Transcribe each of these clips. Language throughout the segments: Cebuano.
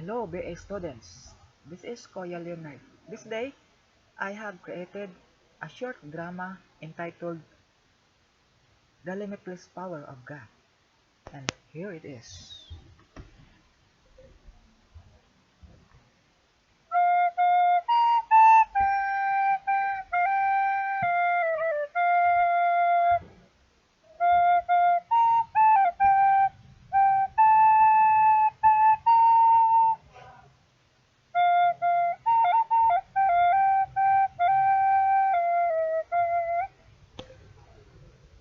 Hello, BA students. This is Kuya Leonard. This day, I have created a short drama entitled The Limitless Power of God. And here it is.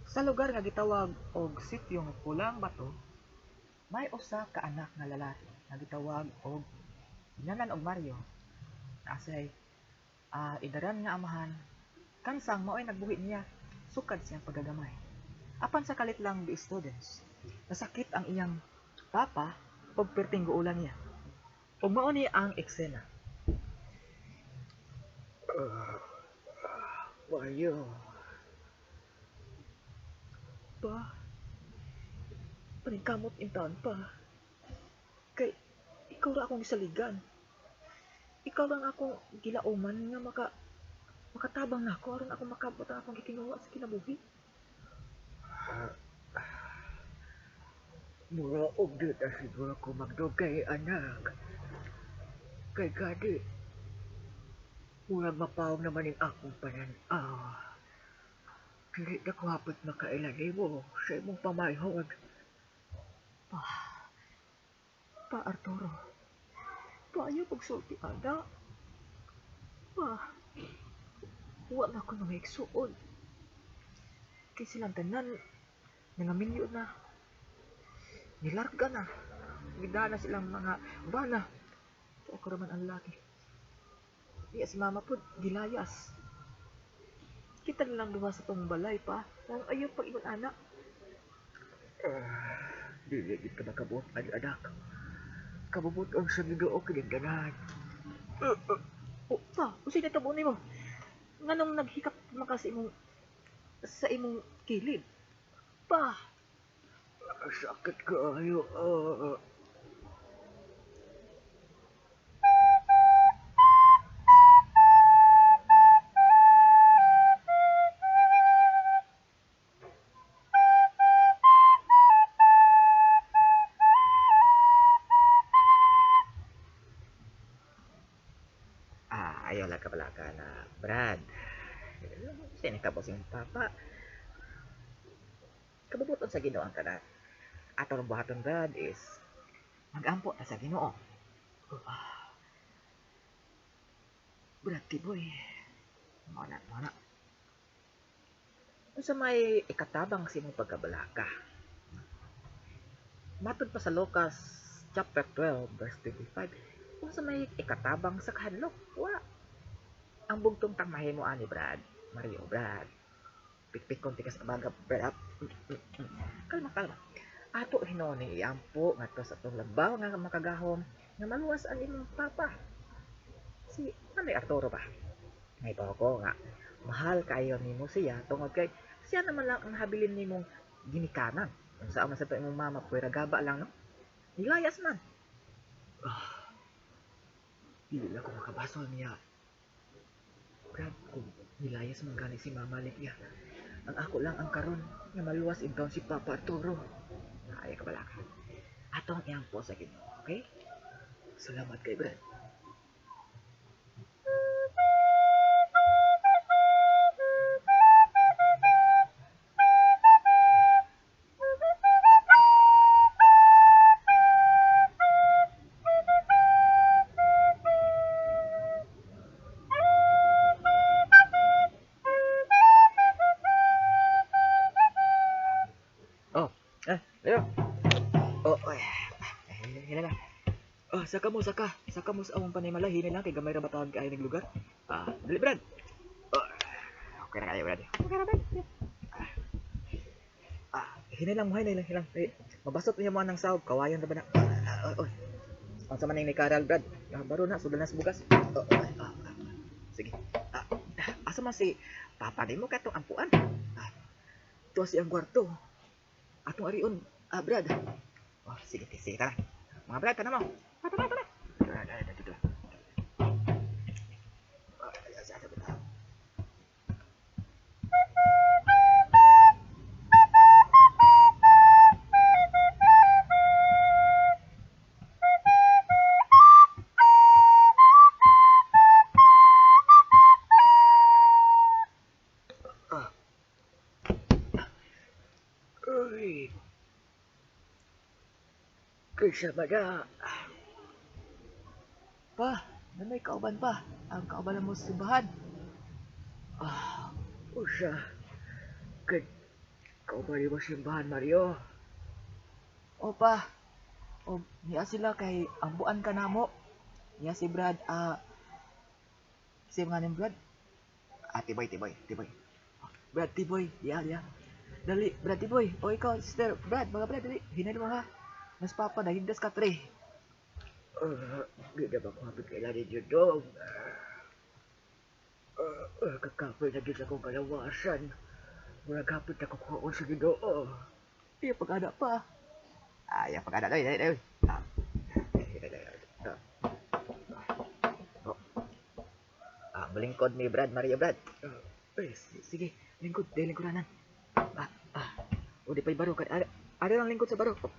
Sa lugar nga gitawag og sitio nga Pulang Bato, may usa ka anak nga lalaki nga gitawag og ginalan og Mario. Naa siya'y idaran nga amahan, kansang mao'y nagbuhi niya sukad sa iyang pagkagamay. Apan sa kalit lang di students, nasakit ang iyang papa og perting guolan niya. Ug mao ni ang eksena. Mario. Pa, paningkamot intaon pa. Kay ikaw ra akong gisaligan. Ikaw lang akong gilauman nga makatabang nako aron ako makabot ang akong gitinguha sa kinabuhi. Mura og di na siguro ko magdugay, anak. Kay gadi, murag mapawong naman ning akong panan-aw. Dili na ko hapit makaila nimo sa imong pamayhon. Pa, Pa Arturo, pa ayaw pagsulti ana. Pa, wa na ko mga igsuon. Kay silang tanan, nangaminyo na. Nilarga na. Gidana silang mga bana. Kaya ako raman ang laki. Iya si mama po, gilayas. Kita na lang duha sa tong balay pa. Ang ayaw pag ingon anak. Dili gid ka makabuot ani anak. Kabubut-on sa Ginoo kining tanan. Oh, pa, unsay natabo nimo? Nganong naghikap man ka sa imong kilid? Pa, Sakit kaayo. Ayaw lang kabalaka na, Brad. Sino ka sing papa? Kabubuton sa Ginoo ang tanan. Ato ang buhaton, Brad, is magampo ta sa Ginoo. Brad Tiboy. Mao na, mao na. Unsa may ikatabang sa imong pagkabalaka? Matod pa sa Lucas chapter 12 verse 25, unsa may ikatabang sa kahadlok? Wa. Ang bugtong tang mahimo ani, Brad. Mario, Brad. Pikpik konti ka sa baga, Brad. Kalma, kalma. Ato hinuon ni iampo ngadto sa atong labaw nga makagahom nga maluwas ang imong papa. Si Manay Arturo ba? May ko nga mahal kayo nimo siya tungod kay siya naman lang ang habilin nimong ginikanan. Unsa man sa imong mama, puwera gaba lang, no? Nilayas man. Dili lang ko makabasol niya. Brad, kung nilayas man gani si mama niya. Ang ako lang ang karon nga maluwas intawn si Papa Arturo. Ay ka balaka. Atong iampo sa Ginoo, okay? Salamat kay Brad. Oh, Leo. Oh, oy. Eh, hila lang. Ah, saka mo, saka. Saka mo sa among panimalay. Hini lang kay gamay ra batawag kaayo ning lugar. Dali, Brad. Oh, okay na kayo, Brad. Okay ra, Brad. Hini lang mo, hini lang, hini lang. Eh, mabasot niya mo ang sahog. Kawayan ra ba na? Oh. Unsa man ning ni Karal, Brad? Baro na, sudan na sa bugas. Oh, oh, sige. Asa man si Papa nimo katong ampuan? Tuwa siyang kwarto. Atong arion, Brad. Oh, sige, sige, tara. Mga Brad, tara mo. Tara, tara, tara. Dito. Uy. Kaysa ba na? Pa, nanay kauban pa. Ang kauban mo sa simbahan. Ah, usa. Kay kauban mo simbahan, Mario? O pa. O, niya sila kay ambuan ka namo. Niya si Brad, si mga ning Brad. Ah, Tiboy, Tiboy, Tiboy. Brad, Tiboy, diya, diya. Dali, Brad, Tiboy. O ikaw, sister, Brad, mga Brad, dali. Hinay mo ha. Mas papa, nahigdas ka, tre. Di na ba ko hapit kailan ninyo dong? Kakapit na gid akong kalawasan. Murag hapit ako kuhaon sa Ginoo. Iya, pag-ada pa. Ah, iya, pag-ada. Dali, dali, dali. Ah, dali, dali, dali. Ah. Oh. Ah, malingkod ni Brad, Mario Brad. Ay, Sige, lingkod, dahil lingkuranan. Ah, ah. O, di pa'y baro. Ada lang lingkod sa baro. Oh.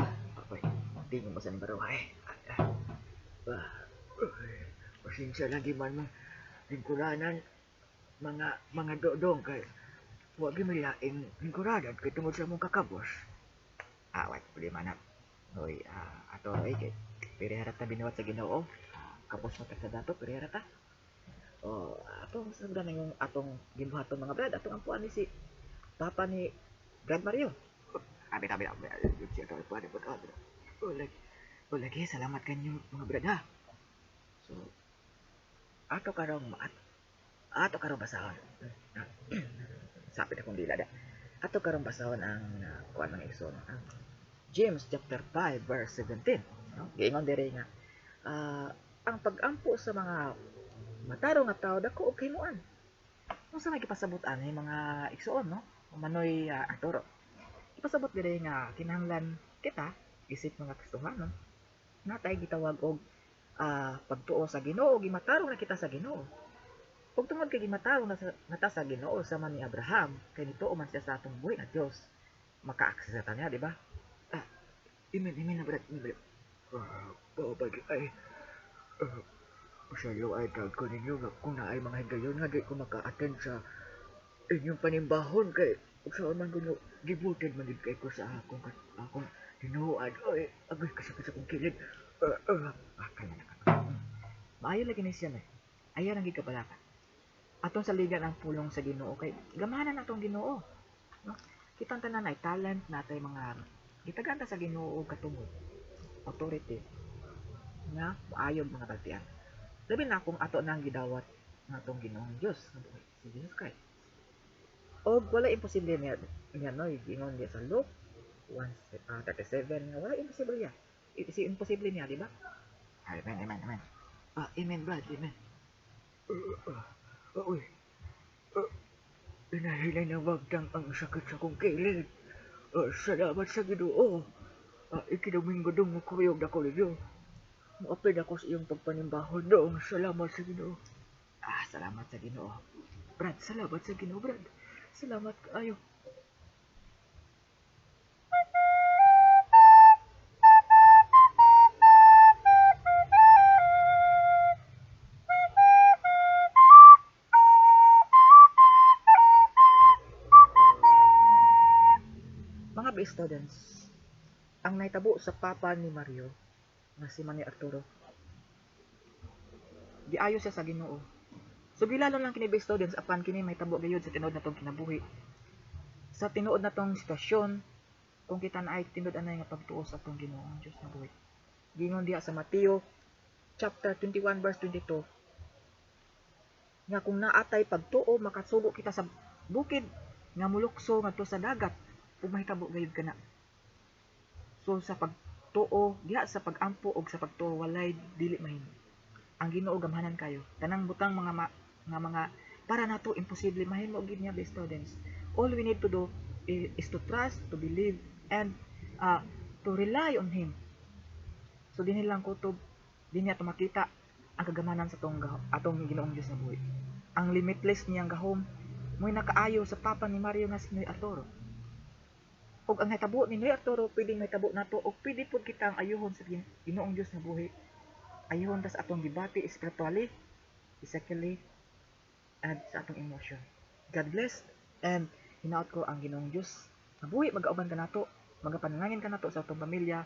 Ah, okay. Tingin mo sa ning baro, ay. Ah, ah. Ah, uy, pasensya lagi man mo lingkuranan mga dodong kay wa gyud may laing lingkuranan kay tungod sa among kakabos. Ah, wait, problema na. Hoy, ato ay kay pirihara ta binuhat sa Ginoo. Ah, kapos mo ta sa dato, pirihara ta. Oh, atong sa brad yung atong gibuhaton mga brad, atong ampuan ni si Papa ni Brad Mario. Abi, abi, abi, abi, abi, abi, abi, abi. Oh, lagi, oh, lagi, salamat kanyo mga brad ha. So, ato karong ato karong basahon. Sapit akong dila da. Ato karong basahon ang kuan ng igsoon, ang James chapter 5 verse 17. No? Giingon diri nga ang pag-ampo sa mga matarong nga tawo dako og kahimuan. Unsa may gipasabot ani mga igsoon, no? Manoy Arturo. Gipasabot diri nga kinahanglan kita isip mga Kristohanon natay gitawag og pagtuo sa Ginoo, gimatarong na kita sa Ginoo. Ug tungod kay gimatarong na ta sa Ginoo sama ni Abraham, kay nituo man siya sa atong buhi nga Dios, maka-access ta niya, di ba? Ah, amen, amen na brad, amen, brad. Bagi ay, pasaylo ay tawag ko ninyo nga kung naay mga higayon nga di ko maka-attend sa inyong panimbahon kay saan man kuno devoted man gid kay ko sa akong tinuod. Oy, agoy kasakit sa akong kilid. Kalma na, kalma. Maayo lagi ni siya, may. Ayaw lang gid kabalaka. Atong saligan ang pulong sa Ginoo kay gamahanan atong Ginoo. No? Kitang tanan ay talent natay mga gitagan ta sa Ginoo katungod authority nga moayog mga baltian. Labi na kung ato nang gidawat nga atong Ginoong Dios nga buhi si Jesus Christ. Og wala imposible niya no, giingon niya sa Luke 1:37 nga wala imposible niya. Si imposible niya, di ba? Amen, amen, amen. Ah, amen, brad, amen. Uy. Inahilay na wagdang ang sakit sa kong kilid. Salamat sa Ginoo. Ikidomingo dong mukuyog na ko ninyo. Muapid ako sa iyong pagpanimbahon dong. Salamat sa Ginoo. Ah, salamat sa Ginoo. Brad, salamat sa Ginoo, Brad. Salamat kaayo. Mga best students, ang nahitabo sa papa ni Mario, nga si Manny Arturo, giayo siya sa Ginoo. So gilalo lang kini best students apan kini mahitabo gayud sa tinuod natong kinabuhi. Sa tinuod natong sitwasyon, kung kita na ay tinuod anay nga pagtuo sa atong Ginoo ang Dios nga buhi. Giingon diha sa Mateo chapter 21 verse 22 nga kung naatay pagtuo makasugo kita sa bukid nga mulukso ngadto sa dagat ug mahitabo gayud kana. So sa pagtuo, diha sa pagampo og sa pagtuo walay dili mahimo. Ang Ginoo gamhanan kayo. Tanang butang mga nga mga para nato imposible mahimo gid niya best students. All we need to do is to trust, to believe and to rely on him. So dinhi lang kutob Dinhi ato makita ang kagamanan sa atong Ginoong Dios nga buhi. Ang limitless niyang gahom mo'y nakaayo sa papa ni Mario nga si Noy Arturo. Ug ang nahitabo ni Noy Arturo, pwedeng mahitabo nato ug pwede pud kitang ayuhon sa Ginoong Dios nga buhi. Ayuhon ta sa atong gibati spiritually, physically, and sa atong emotion. God bless and hinaot ko ang Ginoong Dios nga buhi magauban kanato, magapanalangin kanato sa atong pamilya,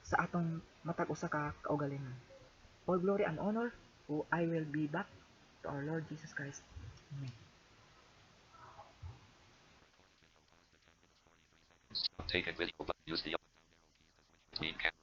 sa atong matag usa ka kaugalingon. All glory and honor, who I will be back to our Lord Jesus Christ. Amen. Stop taking video button. Use the up and down arrow keys to switch between camera.